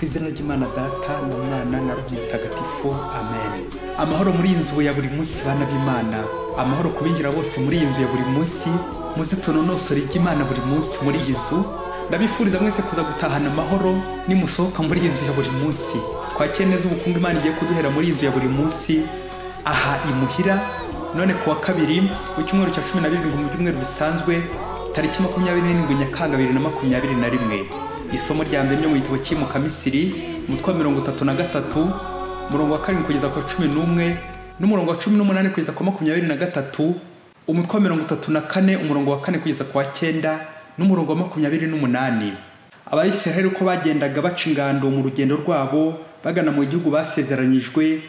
Ku izina ry'Imana Data na Mwana na Roho Mutagatifu, amen. Amahoro muri iyi nzu ya buri munsi, bana b'Imana. Amahoro ku binjira bose muri iyi nzu ya buri munsi. Muze tunonosore iby'Imana buri munsi muri iyi nzu. Ndabifuriza mwese kuza gutahana amahoro nimusohoka muri iyi nzu ya buri munsi. Twakire neza ubukungu Imana igiye kuduhera muri iyi nzu ya buri munsi aha imuhira. None kuwa kabiri w'icyumweru cya 17 mu byumweru bisanzwe, tariki 27 Nyakanga 2021. Isomo rya mbere ryo mu gitabo cy'Imukamisiri, umutwe wa 33, umurongo wa 7 kugeza ku 11, n'umurongo wa 18 kugeza ku 23, umutwe wa 34, umurongo wa 4 kugeza ku wa 9, n'umurongo wa 28. Abayisiraheli uko bagendaga baca ingando mu rugendo rwabo bagana mu gihugu basezeranyijwe,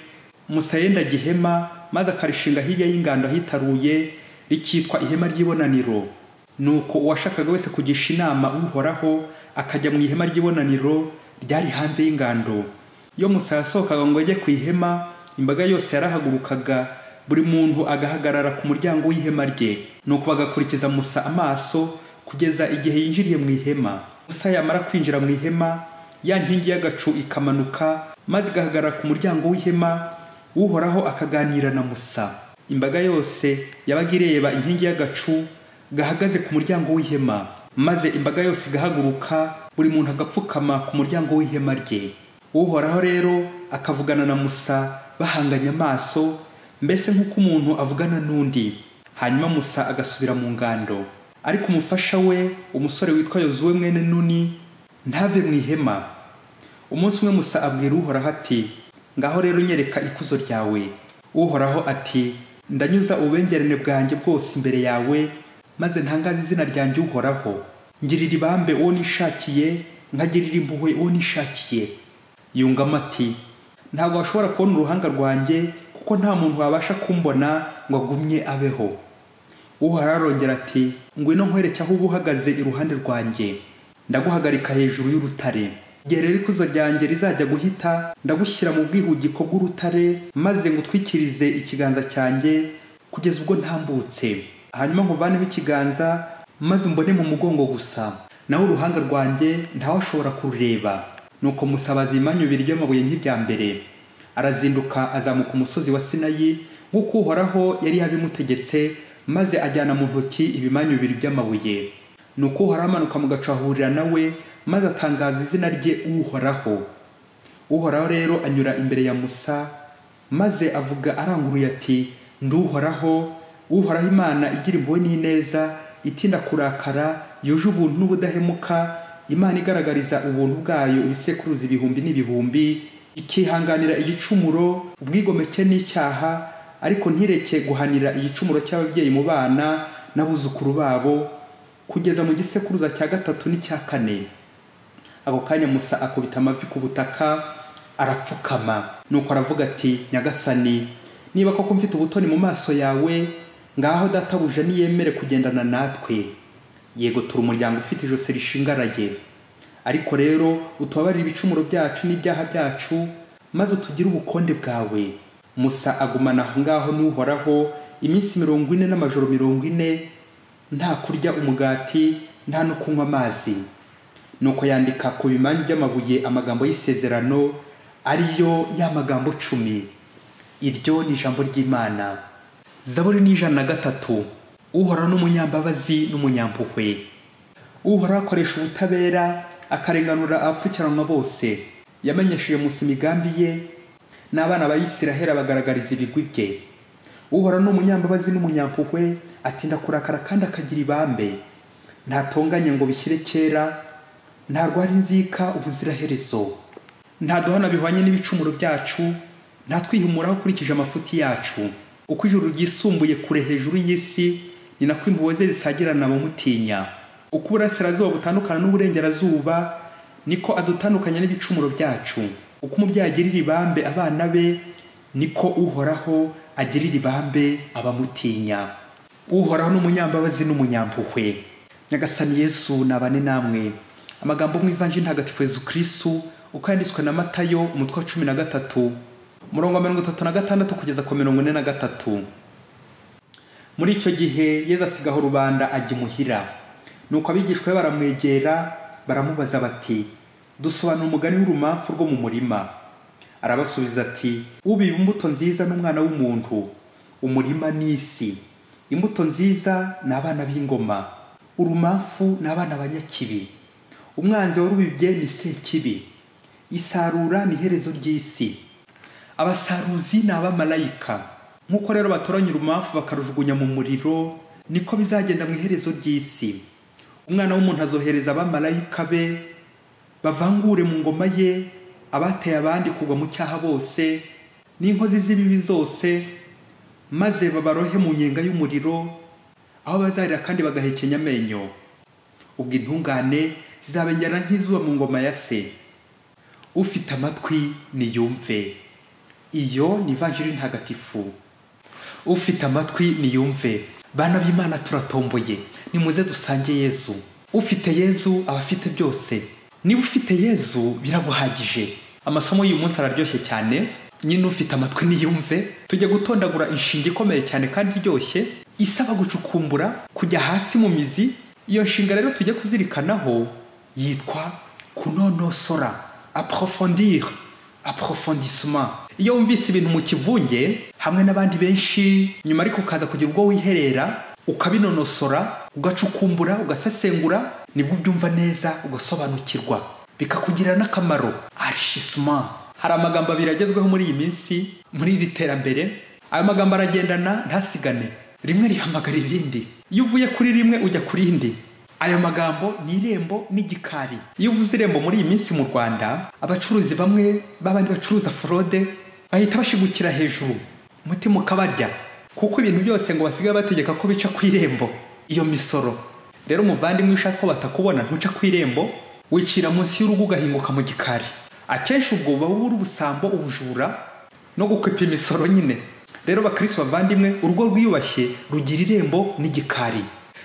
Musa yendaga ihema maze akarishinga hirya y'ingando ahitaruye, rikitwa ihema ry'ibonaniro. Nuko uwashakaga wese kugisha inama Uhoraho akajya mu ihema ry'ibonaniro ryari hanze y'ingando. Iyo Musa yasohokaga ngo ajye ku ihema, imbaga yose yarahagurukaga, buri muntu agahagarara ku muryango w'ihema rye. Nuko bagakurikiza Musa amaso kugeza igihe yinjiriye mu ihema. Musa yamara kwinjira mu ihema, ya nkingi y'agacu ikamanuka maze igahagarara ku muryango w'ihema, Uhoraho akaganira na Musa. Imbaga yose yabaga ireba inkingi y'agacu gahagaze ku muryango w'ihema, maze imbaga yose igahaguruka, buri muntu agapfukama ku muryango w'ihema rye. Uhoraho rero akavugana na Musa bahanganye amaso, mbese nk'uko umuntu avugana n'undi. Hanyuma Musa agasubira mu ngando. Ariko umufasha we, umusore witwa Yozuwe mwene Nuni, ntave mu ihema. Umunsi umwe Musa abwira Uhoraho ati: ngaho rero nyereka ikuzo ryawe. Uhoraho ati: ndanyuza ububengerane bwanjye bwose imbere yawe, maze ntangaze izina ryanjye Uhoraho. Ngirira ibambe uwo nishakiye, nkagirira impuhwe uwo nishakiye. Yungamo ati: ntabwo washobora kubona uruhanga rwanjye, kuko nta muntu wabasha kumbona ngo agumye abeho. Uhoraho arongera ati: ngwino nkwereke aho uba uhagaze iruhande rwanjye, ndaguhagarika hejuru y'urutare. Igihe rero ikuzo ryanjye rizajya guhita, ndagushyira mu bwihugiko bw'urutare, maze ngutwikirize ikiganza cyanjye kugeza ubwo ntambutse. Hanyuma nkuvaneho ikiganza, maze umbone mu mugongo gusa, naho uruhanga rwanjye ntawashobora kurureba. Nuko Musa abaza ibimanyu bibiri by'amabuye nk'ibya mbere, arazinduka azamuka umusozi wa Sinayi nk'uko Uhoraho yari yabimutegetse, maze ajyana mu ntoki ibimanyu bibiri by'amabuye. Nuko Uhoraho amanuka mu gacu ahurira nawe, maze atangaza izina rye Uhoraho. Uhoraho rero anyura imbere ya Musa, maze avuga aranguruye ati: ndi Uhoraho, Uhoraho Imana igira impuhwe n'ineza, itinda kurakara, yuje ubuntu n'ubudahemuka, Imana igaragariza ubuntu bwayo ibisekuruza ibihumbi n'ibihumbi, ikihanganira igicumuro, ubwigomeke n'icyaha, ariko ntireke guhanira igicumuro cy'ababyeyi mu bana n'abuzukuru babo, kugeza mu gisekuruza cya 3 n'icya 4. Ako kanya Musa akubita amavi ku butaka arapfukama. Nuko aravuga ati: Nyagasani, niba koko mfite ubutoni mu maso yawe, ngaho databuja niyemere kugendana natwe. Yego, turi umuryango ufite ijosi rishingaraye, ariko rero utubabarire ibicumuro byacu n'ibyaha byacu, maze utugire ubukonde bwawe. Musa agumana aho ngaho n'Uhoraho iminsi 40 n'amajoro 40, nta kurya umugati, nta no kunywa amazi. Nuko yandika ku bimanyu by'amabuye amagambo y'isezerano, ariyo ya magambo 10. Iryo ni ijambo ry'Imana. Zaburi ni 103. Uhoraho n'umunyambabazi n'umunyampuhwe. Uhoraho akoresha ubutabera, akarenganura abapfukiranwa bose. Yamenyesheje Musa imigambi ye, n'abana ba Isiraheli abagaragariza ibigwi bye. Uhoraho n'umunyambabazi n'umunyampuhwe, atinda kurakara kandi akagira ibambe. Ntatonganya ngo bishyire kera, ntarwara inzika ubuziraherezo. Ntaduhana bihwanye n'ibicumuro byacu, ntatwihumuraho akurikije amafuti yacu. Uko ijuru ryisumbuye kure hejuru y'isi, ni nako impuhwe ze zisagirana abamutinya. Uko uburasirazuba butandukana n'uburengerazuba, niko adutandukanya n'ibicumuro byacu. Uko umubyeyi agirira ibambe abana be, niko Uhoraho agirira ibambe abamutinya. Uhoraho n'umunyambabazi n'umunyampuhwe. Nyagasani Yesu nabane namwe. Amagambo mu Ivanjiri Ntagatifu Yezu Kristu uko yanditswe na Matayo, umutwe wa 13, umurongo wa 36 kugeza ku 43. Muri icyo gihe Yezu asigaho rubanda ajya imuhira. Nuko abigishwa be baramwegera baramubaza bati: Dusobanura umugani w'urumamfu rwo mu murima. Arabasubiza ati: Ubiba imbuto nziza n'umwana w'umuntu, umurima ni isi. Imbuto nziza ni abana b'ingoma, urumamfu ni abana banyakibi. Umwanzi warubibye ni Sekibi. Isarura ni iherezo ry'isi. Abasaruzi ni abamarayika. Nk'uko rero batoranya urumamfu bakarujugunya mu muriro, niko bizagenda mu iherezo ry'isi. Umwana w'umuntu azohereza abamarayika be bavangure mu ngoma ye abateye abandi kugwa mu cyaha bose n'inkozi z'ibibi zose, maze babarohe mu nyenga y'umuriro, aho bazarira kandi bagahekenya amenyo. Ubwo intungane zizabengerana nk'izuba mu ngoma ya se. Ufite amatwi niyumve. Iyo ni Ivanjiri ntagatifu. Ufite amatwi niyumve. Bana b'Imana turatomboye, nimuze dusange Yezu. Ufite Yezu aba afite byose. Niba ufite Yezu biraguhagije. Amasomo y'uyu munsi araryoshye cyane. Nyine ufite amatwi niyumve. Tujya gutondagura inshinga ikomeye cyane kandi iryoshye, isaba gucukumbura, kujya hasi mu mizi. Iyo nshinga rero tujya kuzirikanaho yitwa kunonosora, approfondir, approfondissement. Iyo wumvise ibintu mu kivunge hamwe n'abandi benshi, nyuma ariko ukaza kugira ubwo wiherera ukabinonosora, ugacukumbura, ugasesengura, nibwo ubyumva neza ugasobanukirwa, bikakugirira n'akamaro. Enrichissement. Hari amagambo abiri agezweho muri iyi minsi, muri iri terambere. Ayo magambo aragendana ntasigane, rimwe rihamagara irindi. Iyo uvuye kuri rimwe ujya kuri rindi. Ayo magambo ni irembo n'igikari. Iyo uvuze irembo muri iyi minsi mu Rwanda, abacuruzi bamwe b'abandi bacuruza fraude bahita bashigukira hejuru, umutima ukabarya, kuko ibintu byose ngo basigaye bategeka ko bica ku irembo. Iyo misoro rero, umuvandimwe, ushaka ko batakubona ntuca ku irembo, wicira munsi y'urugo ugahinguka mu gikari. Akenshi ubwo buba buri ubusambo, ubujura no gukwepa imisoro nyine. Rero bakristo bavandimwe, urugo rwiyubashye rugira irembo n'igikari.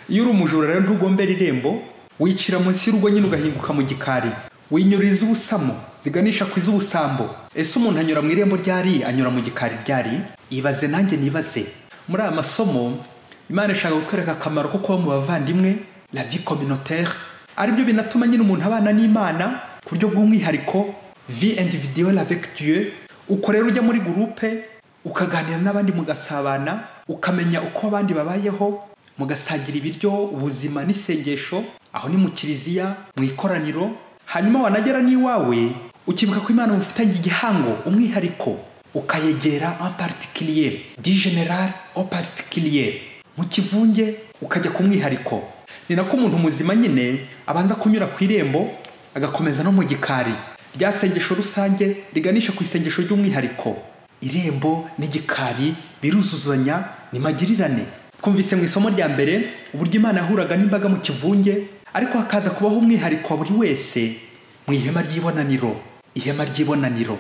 Iyo uri umujura rero ntugombera irembo, wicira munsi y'urugo nyine ugahinguka mu gikari, winyuriza ubusamo ziganisha ku iz'ubusambo. Ese umuntu anyura mu irembo ryari, anyura mu gikari ryari? Ibaze nanjye nibaze. Muri aya masomo Imana ishaka kutwereka akamaro ko kuba mu bavandimwe, la vie communautaire, aribyo binatuma nyine umuntu abana n'Imana ku buryo bw'umwihariko, vie individuelle avec Dieu. Uko rero ujya muri groupe ukaganira n'abandi, mugasabana, ukamenya uko abandi babayeho, mugasangira ibiryo, ubuzima n'isengesho, aho ni mu kiliziya, mu ikoraniro. Hanyuma wanagera n'iwawe ukibuka ko Imana mufitanye igihango, umwihariko, ukayegera en particulier, du général au particulier, mu kivunge ukajya ku mwihariko. Ni nako umuntu muzima nyine abanza kunyura ku irembo agakomeza no mu gikari, rya sengesho rusange riganisha ku isengesho ry'umwihariko. Irembo n'igikari biruzuzanya, ni magirirane. Twumvise mu isomo rya mbere uburyo Imana yahuraga n'imbaga mu kivunge, ariko hakaza kubaho umwihariko wa buri wese mu ihema ry'ibonaniro. Ihema ry'ibonaniro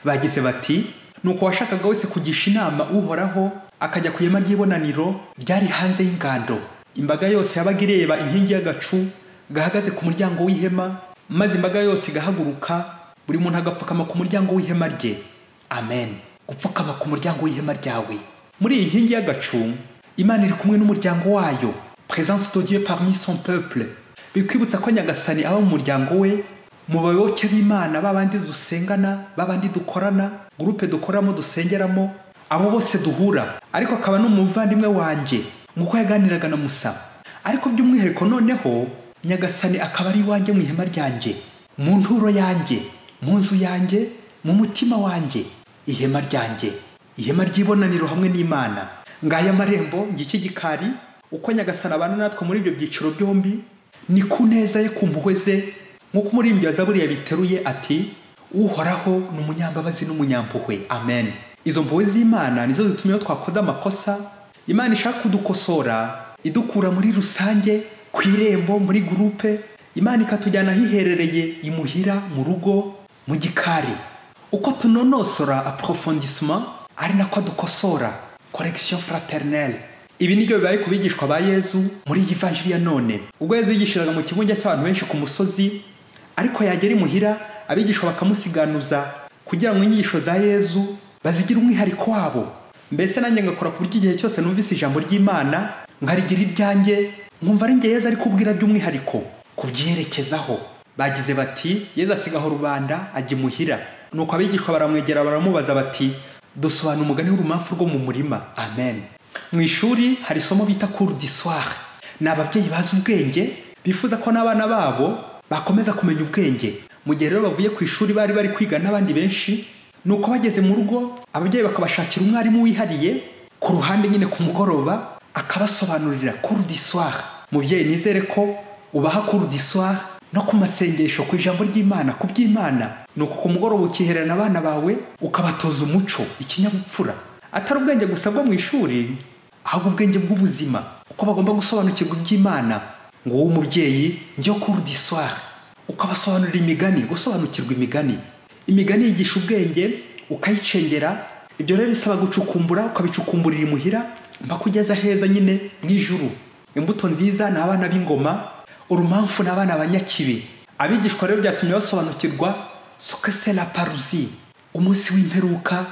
bagize bati: nuko washakaga wese kugisha inama Uhoraho akajya ku ihema ry'ibonaniro ryari hanze y'ingando. Imbaga yose yabaga ireba inkingi y'agacu gahagaze ku muryango w'ihema, maze imbaga yose igahaguruka, buri muntu agapfukama ku muryango w'ihema rye. Amen. Gupfukama ku muryango w'ihema ryawe. Muri iyi nkingi y'agacu Imana iri kumwe n'umuryango wayo, présence de Dieu parmi son peuple. Bikwibutsa ko Nyagasani aba mu muryango we, mu bayoboke b'Imana, babandi dusengana, babandi dukorana, groupe dukoramo, dusengeramo, abo bose duhura. Ariko akaba n'umuvandimwe wanjye nk'uko yaganiraga na Musa. Ariko by'umwihariko noneho Nyagasani akaba ari iwanjye, mu ihema ryanjye, mu nturo yanjye, mu nzu yanjye, mu mutima wanjye, ihema ryanjye, ihema ry'ibonaniro hamwe n'Imana. Ngaya amarembo, ngiki gikari. Uko Nyagasani abana natwe muri ibyo byiciro byombi ni ku neza ye, ku mpuhwe ze, nk'uko umuririmbyi wa Zaburi yabiteruye ati: Uhoraho ni umunyambabazi n'umunyampuhwe. Amen. Izo mpuhwe z'Imana nizo zituma iyo twakoze amakosa Imana ishaka kudukosora, idukura muri rusange ku irembo, muri groupe, Imana ikatujyana ahiherereye imuhira, mu rugo, mu gikari. Uko tunonosora, approfondissement, ari nako dukosora, correction fraternelle. Ibi nibyo bibaye ku bigishwa ba Yezu muri iyi vanjiri ya none. Ubwo Yezu yigishiraga mu kivunge cy'abantu benshi ku musozi, ariko yagera imuhira abigishwa bakamusiganuza kugira ngo inyigisho za Yezu bazigire umwihariko wabo. Mbese nanjye ngakora ku buryo igihe cyose numvise ijambo ry'Imana nkarigira iryanjye, nkumva ari njye Yezu ari kubwira by'umwihariko, kubyerekezaho. Bagize bati Yezu asigaho rubanda ajya imuhira. Nuko abigishwa baramwegera baramubaza bati dusobanura umugani w'urumamfu rwo mu murima. Amen. Mu ishuri hari isomo bita cours du soir. Ni ababyeyi bazi ubwenge bifuza ko n'abana babo bakomeza kumenya ubwenge. Mu gihe rero bavuye ku ishuri bari bari kwiga n'abandi benshi, nuko bageze mu rugo ababyeyi bakabashakira umwarimu wihariye ku ruhande nyine ku mugoroba akabasobanurira cours du soir. Mubyeyi, nizere ko ubaha cours du soir no ku masengesho, ku ijambo ry'Imana, ku by'Imana. Nuko ku mugoroba ukihererana abana bawe ukabatoza umuco, ikinyabupfura, atari ubwenge gusa bwo mu ishuri, ahubwo ubwenge bw'ubuzima, uko bagomba gusobanukirwa iby'Imana. Ngo wowe umubyeyi njyo cours du soir ukabasobanurira imigani, gusobanukirwa imigani. Imigani yigisha ubwenge, ukayicengera. Ibyo rero bisaba gucukumbura, ukabicukumburira imuhira mpaka ugeze heza nyine mu ijuru. Imbuto nziza ni abana b'ingoma, urumamfu ni abana abanyakibi. Abigishwa rero byatumye basobanukirwa ce que c'est la parousie, umunsi w'imperuka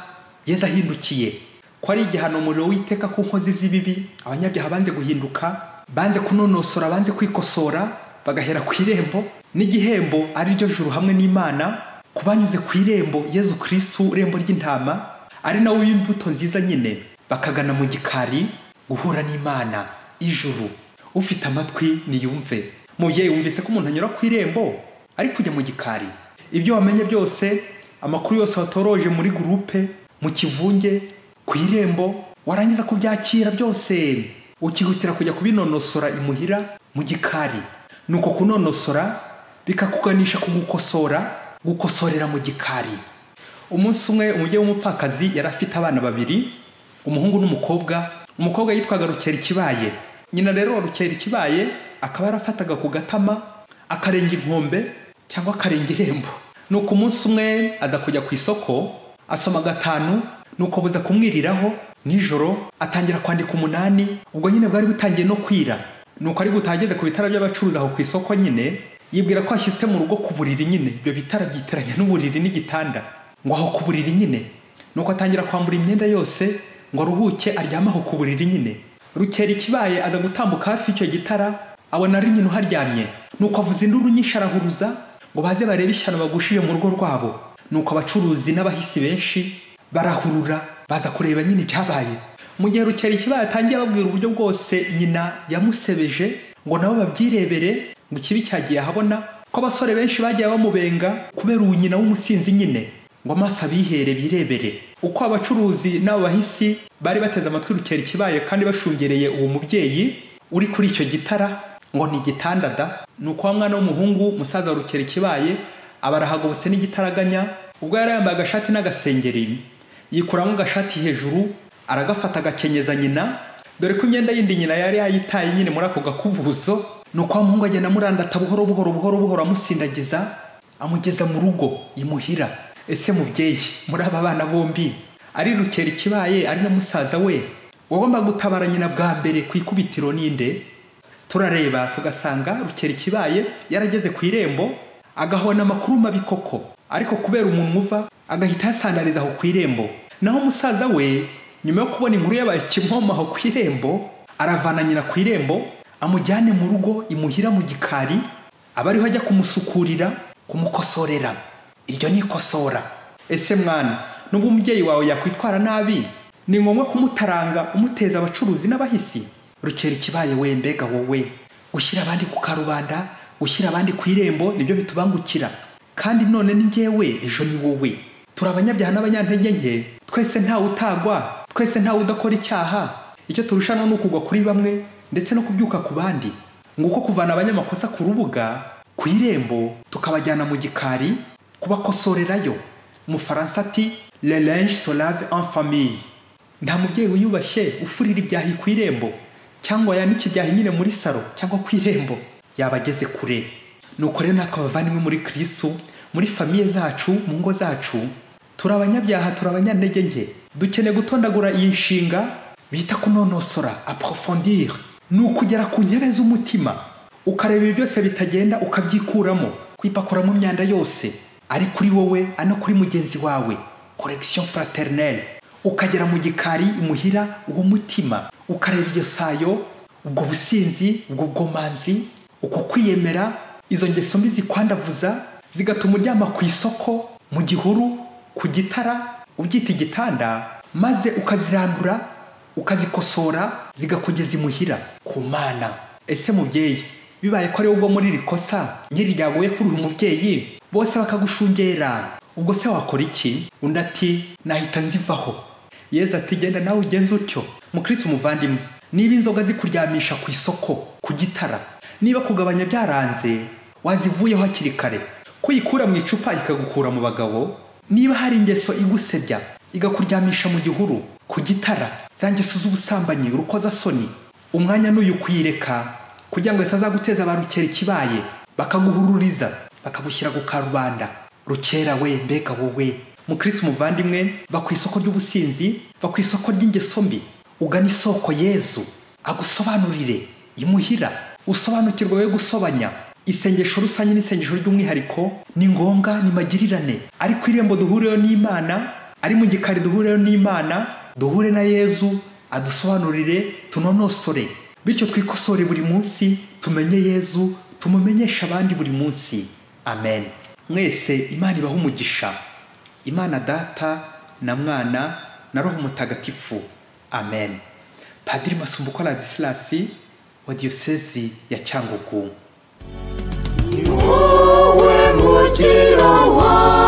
Yezu ahindukiye, ko ari igihano umuriro w'iteka ku nkozi z'ibibi, abanyabyaha banze guhinduka, banze kunonosora, banze kwikosora, bagahera ku irembo, n'igihembo ari ryo juru hamwe n'Imana ku banyuze ku irembo Yezu Kristu, irembo ry'intama, ari nawe w'imbuto nziza nyine, bakagana mu gikari guhura n'Imana ijuru. Ufite amatwi niyumve. Mubyeyi, wumvise ko umuntu anyura ku irembo ari kujya mu gikari. Ibyo wamenye byose, amakuru yose watoroje muri groupe, mu kivunge, ku irembo, warangiza kubyakira byose ukihutira kujya kubinonosora imuhira mu gikari. Nuko kunonosora bikakuganisha ku gukosora, gukosorera mu gikari. Umunsi umwe umubyeyi w'umupfakazi yari afite abana babiri, umuhungu n'umukobwa. Umukobwa yitwaga Rukera Ikibaye. Nyina rero Rukera Ikibaye akaba yarafataga ku gatama akarenga inkombe cyangwa akarenga irembo. Nuko umunsi umwe aza kujya ku isoko asoma 5, nuko buza kumwiriraho nijoro atangira kwandika 8. Ubwo nyine bwari butangiye no kwira. Nuko ari gutageze ku bitara by'abacuruzi aho ku isoko nyine, yibwira ko ashyitse mu rugo ku buriri nyine. Ibyo bitara byiteranya n'uburiri n'igitanda, ngo aho ku buriri nyine. Nuko atangira kwambura imyenda yose ngo aruhuke aryame aho ku buriri nyine. Rukera Ikibaye aza gutambuka hafi y'icyo gitara, abona ari nyina uharyamye. Nuko avuza induru nyinshi arahuruza ngo baze barebe ishyano bagushije mu rugo rwabo. Nuko abacuruzi n'abahisi benshi barahurura baza kureba nyine ibyabaye. Mu gihe Rukera Ikibaye atangiye ababwira uburyo bwose nyina yamusebeje ngo nabo babyirebere, ngo ikibi cyagiye ahabona, ko abasore benshi bagiye bamubenga kubera uwo nyina w'umusinzi nyine, ngo amaso abihere birebere. Uko abacuruzi n'abo bahisi bari bateze amatwi Rukera Ikibaye kandi bashungereye uwo mubyeyi uri kuri icyo gitara ngo ni igitanda da. Nuko wa mwana w'umuhungu musaza wa Rukera Ikibaye aba arahagobotse n'igitaraganya. Ubwo yari yambaye agashati n'agasengeri, yikuramo agashati hejuru aragafata agakenyeza nyina, dore ko imyenda yindi nyina yari yayitaye nyine muri ako gakubuzo. Nuko wa muhungu agenda amurandata buhoro buhoro buhoro buhoro, amusindagiza amugeza mu rugo imuhira. Ese mubyeyi, muri aba bana bombi, ari Rukera Ikibaye ari na musaza we, wagomba gutabara nyina bwa mbere ku ikubitiro ninde? Turareba tugasanga Rukera Ikibaye yarageze ku irembo agahona amakuru mabi koko, ariko kubera umuntu uva agahita yasandariza aho ku irembo. Naho musaza we nyuma yo kubona inkuru yabaye kimomo aho ku irembo, aravana nyina ku irembo amujyane mu rugo imuhira mu gikari, aba ariho ajya kumusukurira, kumukosorera. Iryo ni ikosora. Ese mwana, nubwo umubyeyi wawe yakwitwara nabi, ni ngombwa kumutaranga umuteza abacuruzi n'abahisi? Rukera Ikibaye we, mbega wowe, gushyira abandi ku karubanda, gushyira abandi ku irembo nibyo bitubangukira. Kandi none ni njyewe, ejo ni wowe. Turi abanyabyaha n'abanyantege nke, twese ntawe utagwa, twese ntawe udakora icyaha. Icyo turushanwa ni ukugwa kuri bamwe ndetse no kubyuka ku bandi. Nguko kuvana abanyamakosa ku rubuga, ku irembo, tukabajyana mu gikari kubakosorerayo. Umufaransa ati le linge se lave en famille. Nta mubyeyi wiyubashye ufurira ibyahi ku irembo cyangwa yanika ibyahi nyine muri saro cyangwa ku irembo, yaba ageze kure. Nuko rero natwe abavandimwe muri Kristu, muri famiye zacu, mu ngo zacu, turi abanyabyaha, turi abanyantege nke. Dukeneye gutondagura iyi nshinga bita kunonosora, approfondir. Ni ukugera ku ntebe z'umutima, ukareba ibi byose bitagenda ukabyikuramo, kwipakuramo imyanda yose ari kuri wowe ari no kuri mugenzi wawe, correction fraternelle. Ukagera mu gikari imuhira uwo mutima, ukareba iyo sayo, ubwo businzi, ubwo bwomanzi, uko kwiyemera, Izo ngeso mbi zikwandavuza zigatuma uryama ku isoko, mu gihuru, ku gitara, ubyita igitanda, maze ukazirandura, ukazikosora, zigakugeza imuhira ku Mana. Ese mubyeyi, bibaye ko ari ubwo muri iri kosa nk'iri ryaguye kuri uyu mubyeyi, bose bakagushungera, ubwo se wakora iki? Undi ati nahita nzivaho. Yezu ati genda nawe ugenze utyo. Mukristo muvandimwe, niba inzoga zikuryamisha ku isoko, ku gitara, niba kugabanya byaranze, wazivuyeho hakiri kare, kuyikura mu icupa ikagukura mu bagabo. Niba hari ingeso igusebya igakuryamisha mu gihuru, ku gitara, za ngeso z'ubusambanyi, urukozasoni, umwanya n'uyu kuyireka kugira ngo itazaguteza ba rukera ikibaye, bakaguhururiza, bakagushyira ku karubanda. Rukera we, mbega wowe. Mukristo muvandimwe, va ku isoko ry'ubusinzi, va ku isoko ry'ingeso mbi, ugana isoko Yezu agusobanurire imuhira, usobanukirwe we gusobanya. Isengesho rusange n'isengesho ry'umwihariko ni ngombwa, ni magirirane, ariko irembo duhuriyeho n'Imana, ari mu gikari duhuriyeho n'Imana, duhure na Yezu adusobanurire, tunonosore, bityo twikosore buri munsi, tumenye Yezu, tumumenyeshe abandi buri munsi. Amen. Mwese Imana ibahe umugisha. Imana Data na Mwana na Roho Mutagatifu. Amen. Padiri Masumbuko Ladislas wa Diyosezi ya Cyangugu. Ni wowe mukiro wanjye.